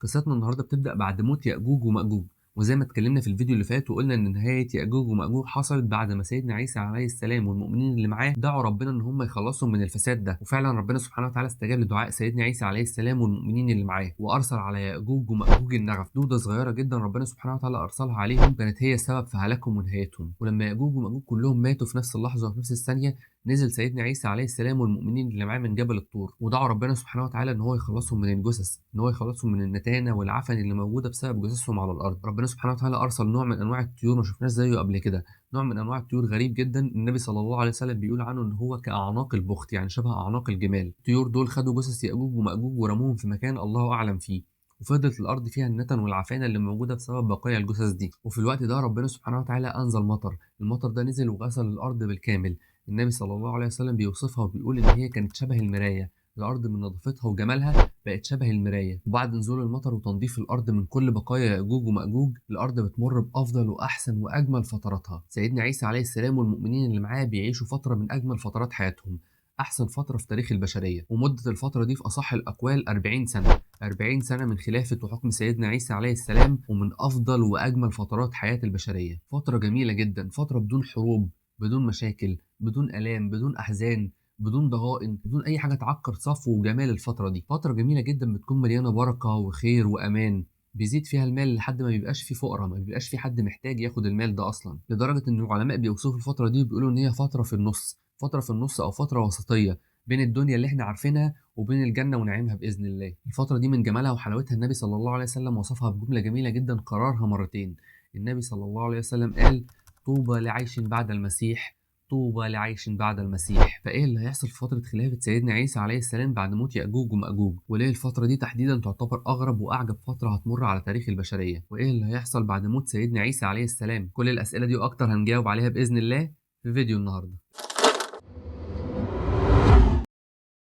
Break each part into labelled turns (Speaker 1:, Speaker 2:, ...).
Speaker 1: قصتنا النهارده بتبدأ بعد موت يأجوج ومأجوج، وزي ما اتكلمنا في الفيديو اللي فات وقلنا ان نهاية يأجوج ومأجوج حصلت بعد ما سيدنا عيسى عليه السلام والمؤمنين اللي معاه دعوا ربنا ان هم يخلصوا من الفساد ده، وفعلا ربنا سبحانه وتعالى استجاب لدعاء سيدنا عيسى عليه السلام والمؤمنين اللي معاه، وارسل على يأجوج ومأجوج النغف، دودة صغيرة جدا ربنا سبحانه وتعالى ارسلها عليهم، كانت هي السبب في هلاكهم ونهايتهم. ولما يأجوج ومأجوج كلهم ماتوا في نفس اللحظة وفي نفس الثانية، نزل سيدنا عيسى عليه السلام والمؤمنين اللي معاه من جبل الطور، ودعوا ربنا سبحانه وتعالى ان هو يخلصهم من الجثث، ان هو يخلصهم من النتانه والعفن اللي موجودة بسبب جثثهم على الارض. ربنا سبحانه وتعالى ارسل نوع من انواع الطيور ما شفناش زيه قبل كده، نوع من انواع الطيور غريب جدا، النبي صلى الله عليه وسلم بيقول عنه ان هو كاعناق البخت، يعني شبه اعناق الجمال. الطيور دول خدوا جثث يأجوج ومأجوج ورموهم في مكان الله اعلم فيه، وفضلت الارض فيها النتن والعفانه اللي موجودة بسبب بقايا الجثث دي. وفي الوقت ده ربنا سبحانه وتعالى انزل مطر، المطر ده نزل وغسل الارض بالكامل. النبي صلى الله عليه وسلم بيوصفها وبيقول ان هي كانت شبه المراية، الارض من نظافتها وجمالها بقت شبه المراية. وبعد نزول المطر وتنظيف الارض من كل بقايا يأجوج ومأجوج، الارض بتمر بافضل واحسن واجمل فتراتها. سيدنا عيسى عليه السلام والمؤمنين اللي معاه بيعيشوا فترة من اجمل فترات حياتهم، احسن فترة في تاريخ البشرية. ومده الفترة دي في اصح الاقوال 40 سنة، 40 سنة من خلافه وحكم سيدنا عيسى عليه السلام، ومن افضل واجمل فترات حياة البشرية. فترة جميلة جدا، فترة بدون حروب، بدون مشاكل، بدون آلام، بدون أحزان، بدون ضغائن، بدون أي حاجة تعكر صفو وجمال الفترة دي. فترة جميلة جدا بتكون مليانة بركة وخير وأمان، بيزيد فيها المال لحد ما بيبقاش فيه فقراء، ما بيبقاش فيه حد محتاج ياخد المال ده أصلا، لدرجة إن العلماء بيوصفوا الفترة دي وبيقولوا إن هي فترة في النص، فترة في النص أو فترة وسطية بين الدنيا اللي احنا عارفينها وبين الجنة ونعيمها بإذن الله. الفترة دي من جمالها وحلاوتها النبي صلى الله عليه وسلم وصفها بجملة جميلة جدا قررها مرتين. النبي صلى الله عليه وسلم قال: طوبى لعيش بعد المسيح، طوبى لعيش بعد المسيح. فايه اللي هيحصل في فترة خلافه سيدنا عيسى عليه السلام بعد موت يأجوج ومأجوج؟ وليه الفترة دي تحديدا تعتبر اغرب واعجب فترة هتمر على تاريخ البشرية؟ وايه اللي هيحصل بعد موت سيدنا عيسى عليه السلام؟ كل الاسئلة دي واكتر هنجاوب عليها باذن الله في فيديو النهارده.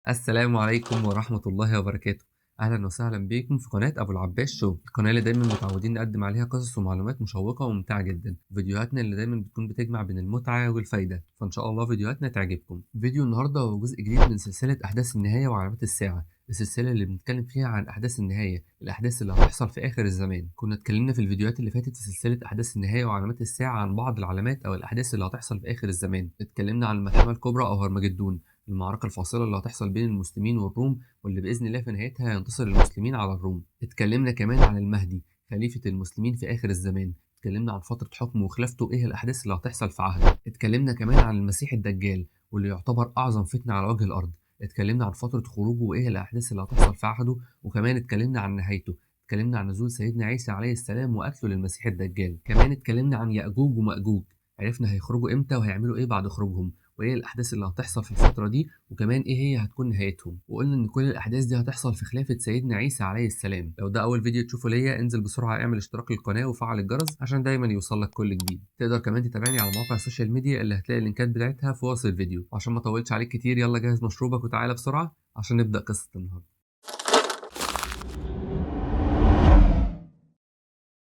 Speaker 1: السلام عليكم ورحمة الله وبركاته. اهلا وسهلا بيكم في قناة ابو العباس شو، القناة اللي دايما متعودين نقدم عليها قصص ومعلومات مشوقة وممتعة جدا، فيديوهاتنا اللي دايما بتكون بتجمع بين المتعة والفايده، فان شاء الله فيديوهاتنا تعجبكم. فيديو النهارده هو جزء جديد من سلسلة احداث النهاية وعلامات الساعة، السلسلة اللي بنتكلم فيها عن احداث النهاية، الاحداث اللي هتحصل في اخر الزمان. كنا اتكلمنا في الفيديوهات اللي فاتت في سلسلة احداث النهاية وعلامات الساعة عن بعض العلامات او الاحداث اللي هتحصل في اخر الزمان. اتكلمنا عن الملحمة الكبرى او هرمجدون، المعركة الفاصلة اللي هتحصل بين المسلمين والروم، واللي بإذن الله في نهايتها هينتصر المسلمين على الروم. اتكلمنا كمان عن المهدي خليفة المسلمين في آخر الزمان، اتكلمنا عن فترة حكمه وخلافته وإيه الأحداث اللي هتحصل في عهده. اتكلمنا كمان عن المسيح الدجال واللي يعتبر أعظم فتنة على وجه الأرض، اتكلمنا عن فترة خروجه وإيه الأحداث اللي هتحصل في عهده، وكمان اتكلمنا عن نهايته، اتكلمنا عن نزول سيدنا عيسى عليه السلام وقتله للمسيح الدجال. كمان اتكلمنا عن يأجوج ومأجوج، عرفنا هيخرجوا إمتى وهيعملوا إيه بعد خروجهم، وايه الاحداث اللي هتحصل في الفترة دي، وكمان ايه هي هتكون نهايتهم. وقلنا ان كل الاحداث دي هتحصل في خلافه سيدنا عيسى عليه السلام. لو ده اول فيديو تشوفه ليا، انزل بسرعة اعمل اشتراك للقناة وفعل الجرس عشان دايما يوصلك كل جديد. تقدر كمان تتابعني على مواقع ال social media اللي هتلاقي اللينكات بتاعتها في وصف الفيديو. وعشان ما اطولش عليك كتير، يلا جهز مشروبك وتعالى بسرعة عشان نبدا قصة النهارده.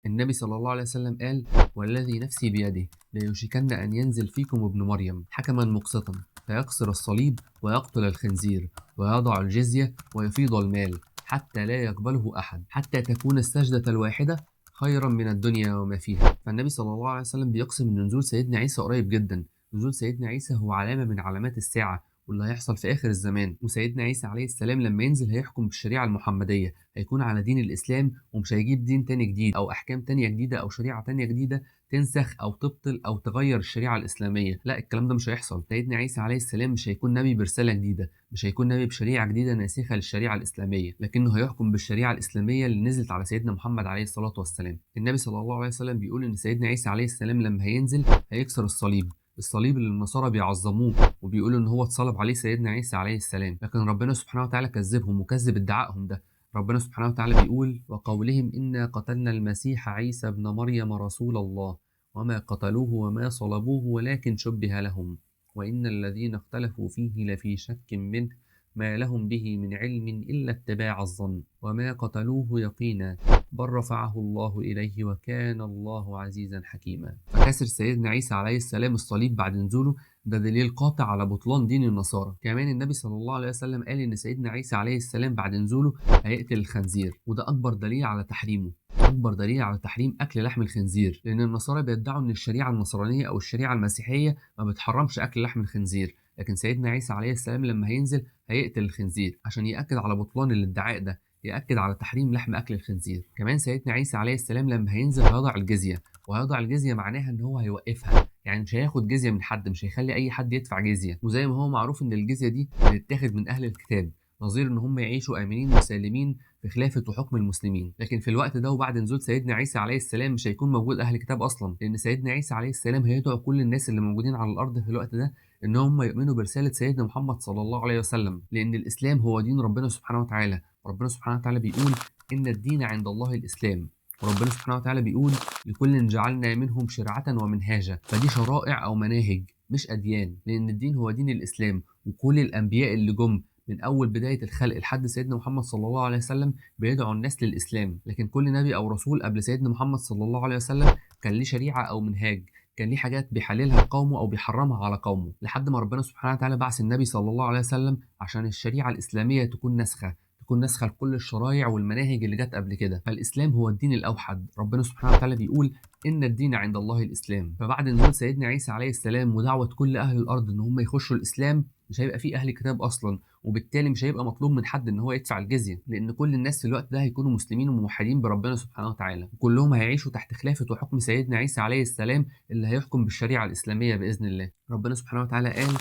Speaker 1: النبي صلى الله عليه وسلم قال: والذي نفسي بيده ليوشكن أن ينزل فيكم ابن مريم حكما مقسطا فيكسر الصليب ويقتل الخنزير ويضع الجزية ويفيض المال حتى لا يقبله أحد، حتى تكون السجدة الواحدة خيرا من الدنيا وما فيها. فالنبي صلى الله عليه وسلم بيقسم أن نزول سيدنا عيسى قريب جدا. نزول سيدنا عيسى هو علامة من علامات الساعة واللي هيحصل في آخر الزمان. وسيدنا عيسى عليه السلام لما ينزل هيحكم بالشريعة المحمدية، هيكون على دين الإسلام ومش هيجيب دين تاني جديد أو أحكام تانية جديدة أو شريعة تانية جديدة تنسخ أو تبطل أو تغير الشريعة الإسلامية. لا، الكلام ده مش هيحصل. سيدنا عيسى عليه السلام مش هيكون نبي برسالة جديدة، مش هيكون نبي بشريعة جديدة ناسخة للشريعة الإسلامية، لكنه هيحكم بالشريعة الإسلامية اللي نزلت على سيدنا محمد عليه الصلاة والسلام. النبي صلى الله عليه وسلم بيقول إن سيدنا عيسى عليه السلام لما هينزل هيكسر الصليب، الصليب اللي النصارى بيعظموه وبيقولوا ان هو اتصلب عليه سيدنا عيسى عليه السلام، لكن ربنا سبحانه وتعالى كذبهم وكذب ادعائهم ده. ربنا سبحانه وتعالى بيقول: وقولهم إنا قتلنا المسيح عيسى ابن مريم رسول الله وما قتلوه وما صلبوه ولكن شبه لهم وإن الذين اختلفوا فيه لفي شك منه ما لهم به من علم إلا اتباع الظن وما قتلوه يقينا بل رفعه الله إليه وكان الله عزيزا حكيما. فكسر سيدنا عيسى عليه السلام الصليب بعد نزوله ده دليل قاطع على بطلان دين النصارى. كمان النبي صلى الله عليه وسلم قال إن سيدنا عيسى عليه السلام بعد نزوله هيقتل الخنزير، وده أكبر دليل على تحريمه، أكبر دليل على تحريم أكل لحم الخنزير، لأن النصارى بيدعوا إن الشريعة النصرانية أو الشريعة المسيحية ما بتحرمش أكل لحم الخنزير، لكن سيدنا عيسى عليه السلام لما هينزل هيقتل الخنزير عشان يأكد على بطلان الادعاء ده، يأكد على تحريم لحم أكل الخنزير. كمان سيدنا عيسى عليه السلام لما هينزل هيضع الجزية، وهيضع الجزية معناها إن هو هيوقفها، يعني مش هياخد جزية من حد، مش هيخلي أي حد يدفع جزية. وزي ما هو معروف إن الجزية دي بتتاخد من أهل الكتاب، نظير إن هم يعيشوا آمنين وسالمين في خلافة وحكم المسلمين. لكن في الوقت ده وبعد نزول سيدنا عيسى عليه السلام مش هيكون موجود أهل كتاب أصلا، لأن سيدنا عيسى عليه السلام هيدعو كل الناس اللي موجودين على الأرض في الوقت ده إن هم يؤمنوا برسالة سيدنا محمد صلى الله عليه وسلم، لأن الإسلام هو دين ربنا سبحانه وتعالى. ربنا سبحانه وتعالى بيقول إن الدين عند الله الإسلام، وربنا سبحانه وتعالى بيقول لكل جعلنا منهم شرعة ومنهاجا. فدي شرائع أو مناهج مش أديان، لأن الدين هو دين الإسلام، وكل الأنبياء اللي جم من أول بداية الخلق لحد سيدنا محمد صلى الله عليه وسلم بيدعوا الناس للإسلام. لكن كل نبي أو رسول قبل سيدنا محمد صلى الله عليه وسلم كان ليه شريعة أو منهاج، كان ليه حاجات بيحللها لقومه أو بيحرمها على قومه، لحد ما ربنا سبحانه وتعالى بعث النبي صلى الله عليه وسلم عشان الشريعة الإسلامية تكون ناسخة، تكون ناسخة لكل الشرايع والمناهج اللي جت قبل كده. فالإسلام هو الدين الأوحد، ربنا سبحانه وتعالى بيقول إن الدين عند الله الإسلام. فبعد نزول سيدنا عيسى عليه السلام ودعوة كل أهل الأرض إن هم يخشوا الإسلام، مش هيبقى فيه أهل كتاب أصلا، وبالتالي مش هيبقى مطلوب من حد إن هو يدفع الجزية، لأن كل الناس في الوقت ده هيكونوا مسلمين وموحدين بربنا سبحانه وتعالى، وكلهم هيعيشوا تحت خلافة وحكم سيدنا عيسى عليه السلام اللي هيحكم بالشريعة الإسلامية بإذن الله. ربنا سبحانه وتعالى قال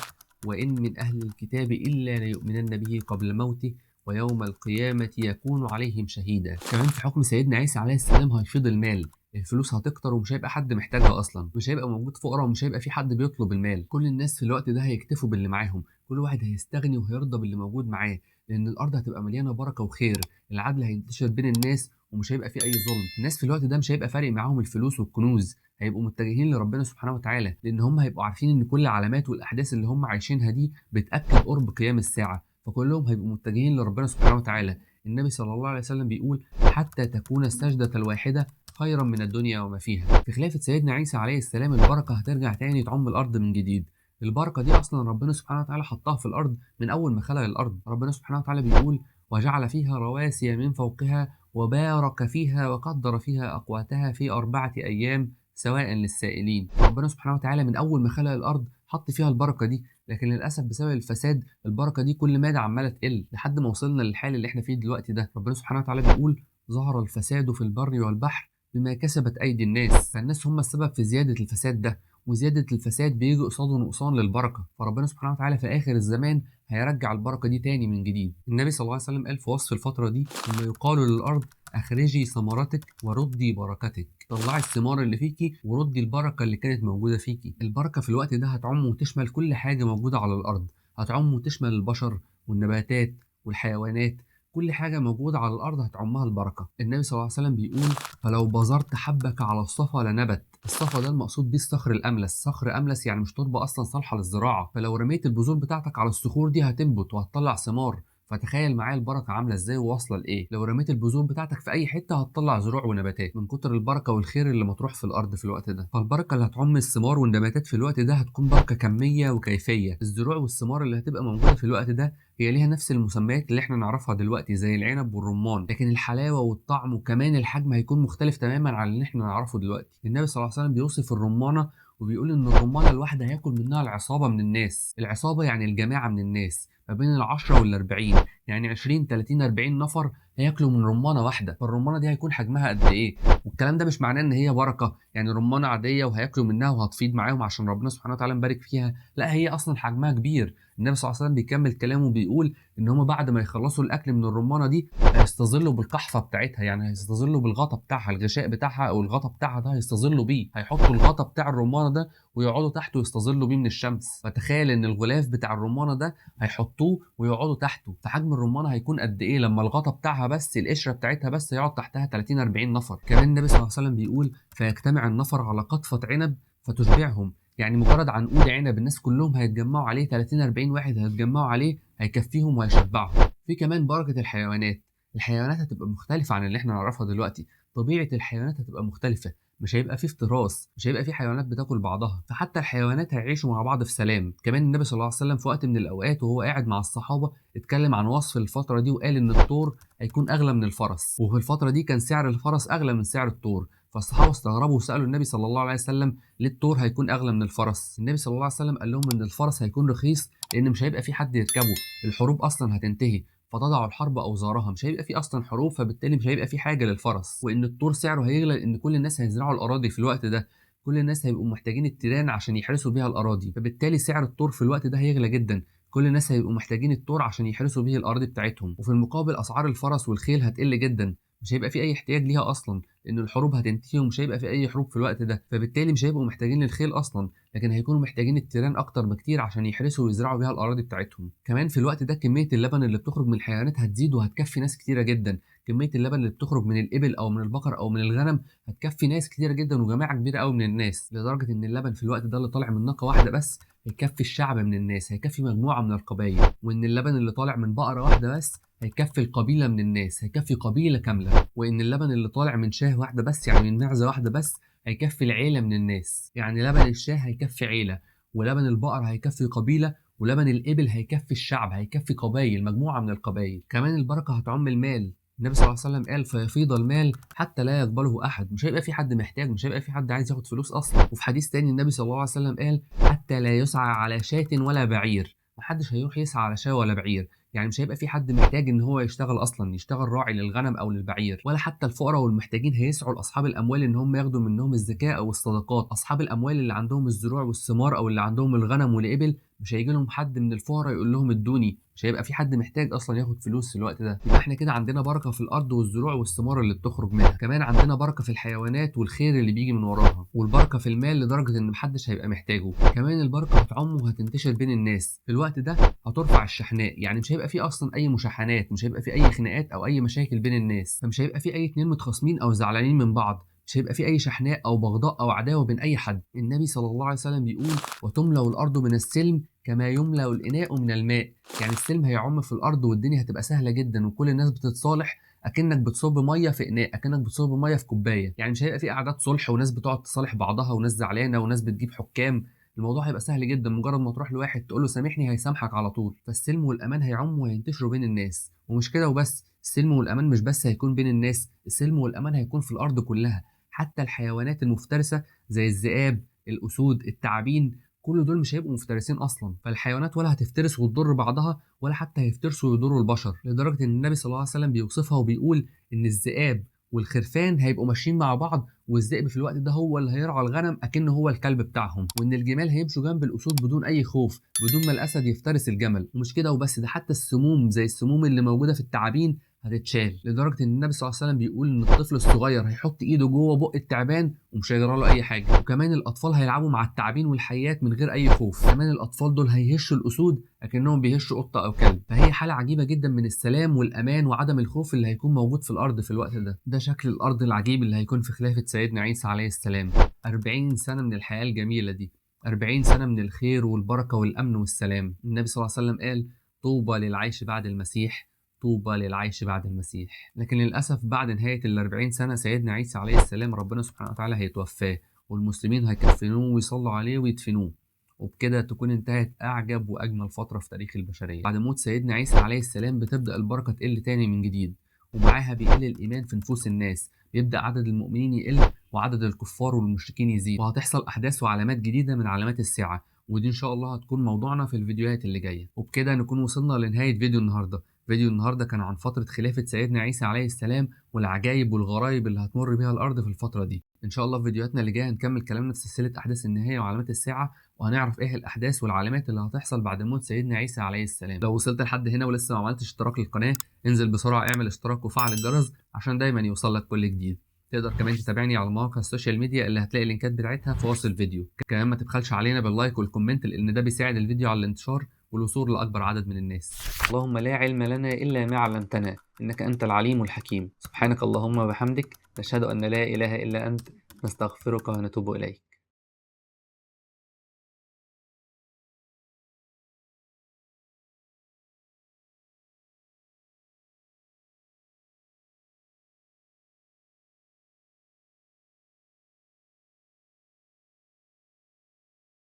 Speaker 1: وإن من أهل الكتاب إلا ليؤمنن به قبل موته ويوم القيامة يكون عليهم شهيدا. كمان في حكم سيدنا عيسى عليه السلام هيفيض المال، الفلوس هتكتر ومش هيبقى حد محتاجها اصلا، مش هيبقى موجود فقراء ومش هيبقى في حد بيطلب المال. كل الناس في الوقت ده هيكتفوا باللي معاهم، كل واحد هيستغني وهيرضى باللي موجود معاه، لان الارض هتبقى مليانة بركة وخير، العدل هينتشر بين الناس ومش هيبقى في اي ظلم. الناس في الوقت ده مش هيبقى فارق معاهم الفلوس والكنوز، هيبقوا متجهين لربنا سبحانه وتعالى، لان هم هيبقوا عارفين ان كل العلامات والاحداث اللي هم عايشينها دي بتاكد قرب قيام الساعة، فكلهم هيبقوا متجهين لربنا سبحانه وتعالى. النبي صلى الله عليه وسلم بيقول حتى تكون السجدة الواحدة خيرا من الدنيا وما فيها. في خلافة سيدنا عيسى عليه السلام البركة هترجع تاني تعم الأرض من جديد. البركة دي أصلا ربنا سبحانه وتعالى حطها في الأرض من أول ما خلق الأرض. ربنا سبحانه وتعالى بيقول وجعل فيها رواسي من فوقها وبارك فيها وقدر فيها أقواتها في 4 أيام سواء للسائلين. ربنا سبحانه وتعالى من أول ما خلق الأرض حط فيها البركة دي، لكن للأسف بسبب الفساد البركة دي كل مادة عمالة تقل لحد ما وصلنا للحال اللي احنا فيه دلوقتي ده. ربنا سبحانه وتعالى بيقول ظهر الفساد في البر والبحر بما كسبت أيدي الناس. فالناس هم السبب في زيادة الفساد ده، وزيادة الفساد بيجي قصاده نقصان للبركة، فربنا سبحانه وتعالى في آخر الزمان هيرجع البركة دي تاني من جديد. النبي صلى الله عليه وسلم قال في وصف الفترة دي ثم يقال للأرض أخرجي ثمرتك وردي بركتك، طلعي الثمار اللي فيكي وردي البركة اللي كانت موجودة فيكي. البركة في الوقت ده هتعم وتشمل كل حاجة موجودة على الأرض، هتعم وتشمل البشر والنباتات والحيوانات، كل حاجة موجودة على الأرض هتعمها البركة. النبي صلى الله عليه وسلم بيقول فلو بذرت حبك على الصفا لنبت. الصفا ده المقصود بيه الصخر الأملس، صخر أملس يعني مش تربة أصلا صالحة للزراعة، فلو رميت البذور بتاعتك على الصخور دي هتنبت وهتطلع ثمار. فتخيل معايا البركة عامله ازاي وواصله لايه. لو رميت البذور بتاعتك في اي حتة هتطلع زروع ونباتات من كتر البركة والخير اللي مطروح في الارض في الوقت ده. فالبركه اللي هتعم الثمار والنباتات في الوقت ده هتكون بركة كمية وكيفية. الزروع والثمار اللي هتبقى موجودة في الوقت ده هي ليها نفس المسميات اللي احنا نعرفها دلوقتي زي العنب والرمان، لكن الحلاوة والطعم وكمان الحجم هيكون مختلف تماما عن اللي احنا نعرفه دلوقتي. النبي صلى الله عليه وسلم بيوصف الرمانه وبيقول ان الرمانه الواحدة هياكل منها العصابة من الناس. العصابة يعني الجماعة من الناس ما بين 10 وال40، يعني 20 30 40 نفر هياكلوا من رمانه واحدة. فالرمانه دي هيكون حجمها قد ايه؟ والكلام ده مش معناه ان هي بركة، يعني رمانه عادية وهياكلوا منها وهتفيض معاهم عشان ربنا سبحانه وتعالى مبارك فيها، لا هي اصلا حجمها كبير. النبي صلى الله عليه وسلم بيكمل كلامه وبيقول ان هم بعد ما يخلصوا الاكل من الرمانه دي هيستظلوا بالقحفه بتاعتها، يعني هيستظلوا بالغطا بتاعها، الغشاء بتاعها او الغطا بتاعها ده هيستظلوا بيه، هيحطوا الغطا بتاع الرمانه ده ويقعدوا تحته يستظلوا بيه من الشمس. فتخيل ان الغلاف بتاع الرمانه ده هيحطوه ويقعدوا تحته، فحجم الرمانه هيكون قد ايه لما الغطا بتاعها بس القشرة بتاعتها بس يقعد تحتها 30 40 نفر. كمان النبي صلى الله عليه وسلم بيقول فيجتمع النفر على قطفه عنب فتشبعهم، يعني مجرد عنقود عنب الناس كلهم هيتجمعوا عليه، 30 40 واحد هيتجمعوا عليه، هيكفيهم وهيشبعهم. في كمان بركة الحيوانات. الحيوانات هتبقى مختلفة عن اللي احنا نعرفها دلوقتي، طبيعة الحيوانات هتبقى مختلفة، مش هيبقى فيه افتراس، مش هيبقى فيه حيوانات بتاكل بعضها، فحتى الحيوانات هيعيشوا مع بعض في سلام. كمان النبي صلى الله عليه وسلم في وقت من الاوقات وهو قاعد مع الصحابة اتكلم عن وصف الفترة دي وقال ان الثور هيكون اغلى من الفرس، وفي الفترة دي كان سعر الفرس اغلى من سعر الثور. فالصحابة استغربوا وسالوا النبي صلى الله عليه وسلم ليه الثور هيكون اغلى من الفرس؟ النبي صلى الله عليه وسلم قال لهم ان الفرس هيكون رخيص لان مش هيبقى في حد يركبه، الحروب اصلا هتنتهي، فتضع الحرب اوزارها، مش هيبقى في اصلا حروب، فبالتالي مش هيبقى في حاجة للفرس. وان الثور سعره هيغلى لان كل الناس هيزرعوا الاراضي في الوقت ده، كل الناس هيبقوا محتاجين التيران عشان يحرسوا بيها الاراضي، فبالتالي سعر الثور في الوقت ده هيغلى جدا، كل الناس هيبقوا محتاجين الثور عشان يحرسوا بيه الاراضي بتاعتهم. وفي المقابل اسعار الفرس والخيل هتقل جدا، مش هيبقى في اي احتياج ليها اصلا لان الحروب هتنتهي ومش هيبقى في اي حروب في الوقت ده، فبالتالي مش هيبقوا محتاجين للخيل اصلا، لكن هيكونوا محتاجين التيران اكتر بكتير عشان يحرسوا ويزرعوا بيها الاراضي بتاعتهم. كمان في الوقت ده كمية اللبن اللي بتخرج من الحيوانات هتزيد وهتكفي ناس كتيرة جدا، كمية اللبن اللي بتخرج من الابل او من البقر او من الغنم هتكفي ناس كتيرة جدا وجماعه كبيرة قوي من الناس، لدرجة ان اللبن في الوقت ده اللي طالع من ناقة واحدة بس هيكفي الشعب من الناس، هيكفي مجموعة من القبائل. وان اللبن اللي طالع من بقرة واحدة بس هيكفي القبيلة من الناس، هيكفي قبيلة كاملة. وان اللبن اللي طالع من شاه واحدة بس، يعني من معزة واحدة بس، هيكفي العيلة من الناس، يعني لبن الشاه هيكفي عيله، ولبن البقر هيكفي قبيلة، ولبن الابل هيكفي الشعب، هيكفي قبائل، مجموعة من القبائل. كمان البركة هتعم المال، النبي صلى الله عليه وسلم قال فيفيض المال حتى لا يقبله احد، مش هيبقى في حد محتاج، مش هيبقى في حد عايز ياخد فلوس اصلا. وفي حديث تاني النبي صلى الله عليه وسلم قال حتى لا يسعى على شاة ولا بعير، محدش هيروح يسعى على شاة ولا بعير، يعني مش هيبقى في حد محتاج ان هو يشتغل اصلا، يشتغل راعي للغنم او للبعير، ولا حتى الفقراء والمحتاجين هيسعوا لاصحاب الاموال ان هم ياخدوا منهم الزكاة او الصدقات. اصحاب الاموال اللي عندهم الزروع والثمار او اللي عندهم الغنم والابل مش هيجي لهم حد من الفقراء يقول لهم ادوني، مش هيبقى في حد محتاج اصلا ياخد فلوس في الوقت ده. يبقى احنا كده عندنا بركة في الارض والزروع والثمار اللي بتخرج منها، كمان عندنا بركة في الحيوانات والخير اللي بيجي من وراها، والبركة في المال لدرجة ان محدش هيبقى محتاجه. كمان البركة هتعم وهتنتشر بين الناس في الوقت ده، هترفع الشحناء، يعني مش هيبقى في اصلا اي مشاحنات، مش هيبقى في اي خناقات او اي مشاكل بين الناس، فمش هيبقى في اي اتنين متخاصمين او زعلانين من بعض، مش هيبقى في اي شحناء او بغضاء او عداوة بين اي حد. النبي صلى الله عليه وسلم بيقول وتملأ الارض من السلم كما يملأ الاناء من الماء، يعني السلم هيعم في الارض والدنيا هتبقى سهلة جدا وكل الناس بتتصالح، اكنك بتصب مية في اناء، اكنك بتصب مية في كوباية، يعني مش هيبقى في قعدات صلح وناس بتقعد تصالح بعضها وناس زعلانة وناس بتجيب حكام، الموضوع هيبقى سهل جدا، مجرد ما تروح لواحد تقول له سامحني هيسامحك على طول. فالسلم والامان هيعم وهينتشروا بين الناس. ومش كده وبس، السلم والامان مش بس هيكون بين الناس، السلم والامان هيكون في الارض كلها، حتى الحيوانات المفترسة زي الذئاب، الاسود، التعابين، كل دول مش هيبقوا مفترسين اصلا، فالحيوانات ولا هتفترس وتضر بعضها ولا حتى هيفترسوا ويضروا البشر، لدرجة ان النبي صلى الله عليه وسلم بيوصفها وبيقول ان الذئاب والخرفان هيبقوا ماشيين مع بعض، والذئب في الوقت ده هو اللي هيرعى الغنم اكنه هو الكلب بتاعهم، وان الجمال هيمشوا جنب الاسود بدون اي خوف، بدون ما الاسد يفترس الجمل. ومش كده وبس، ده حتى السموم زي السموم اللي موجودة في التعابين هتتشال، لدرجة ان النبي صلى الله عليه وسلم بيقول ان الطفل الصغير هيحط ايده جوه بق التعبان ومش هيجرى له اي حاجة. وكمان الاطفال هيلعبوا مع التعابين والحيات من غير اي خوف، كمان الاطفال دول هيهشوا الاسود اكنهم بيهشوا قطة او كلب. فهي حاله عجيبة جدا من السلام والامان وعدم الخوف اللي هيكون موجود في الارض في الوقت ده. ده شكل الارض العجيب اللي هيكون في خلافه سيدنا عيسى عليه السلام. 40 سنة من الحياة الجميلة دي، 40 سنة من الخير والبركة والامن والسلام. النبي صلى الله عليه وسلم قال طوبى للعيش بعد المسيح، طوبى للعيش بعد المسيح. لكن للأسف بعد نهاية ال40 سنة سيدنا عيسى عليه السلام ربنا سبحانه وتعالى هيتوفاه، والمسلمين هيكفنوه ويصلوا عليه ويدفنوه، وبكده تكون انتهت أعجب وأجمل فترة في تاريخ البشرية. بعد موت سيدنا عيسى عليه السلام بتبدأ البركة تقل تاني من جديد، ومعاها بيقل الإيمان في نفوس الناس، بيبدأ عدد المؤمنين يقل وعدد الكفار والمشركين يزيد، وهتحصل أحداث وعلامات جديدة من علامات الساعة، ودي إن شاء الله هتكون موضوعنا في الفيديوهات اللي جاية. وبكده نكون وصلنا لنهاية فيديو النهاردة. فيديو النهارده كان عن فترة خلافة سيدنا عيسى عليه السلام والعجائب والغرائب اللي هتمر بيها الأرض في الفترة دي. إن شاء الله في فيديوهاتنا اللي جاية هنكمل كلامنا في سلسلة أحداث النهاية وعلامات الساعة، وهنعرف إيه الأحداث والعلامات اللي هتحصل بعد موت سيدنا عيسى عليه السلام. لو وصلت لحد هنا ولسه ما عملتش اشتراك للقناة، انزل بسرعة اعمل اشتراك وفعل الجرس عشان دايما يوصلك كل جديد. تقدر كمان تتابعني على مواقع ال social media اللي هتلاقي اللينكات بتاعتها في وصف الفيديو. كمان ما تبخلش علينا بال like وال comment لأن ده بيساعد الفيديو على الانتشار والوصول لأكبر عدد من الناس. اللهم لا علم لنا إلا ما علمتنا إنك أنت العليم الحكيم. سبحانك اللهم وبحمدك، نشهد أن لا إله إلا أنت، نستغفرك ونتوب إليك.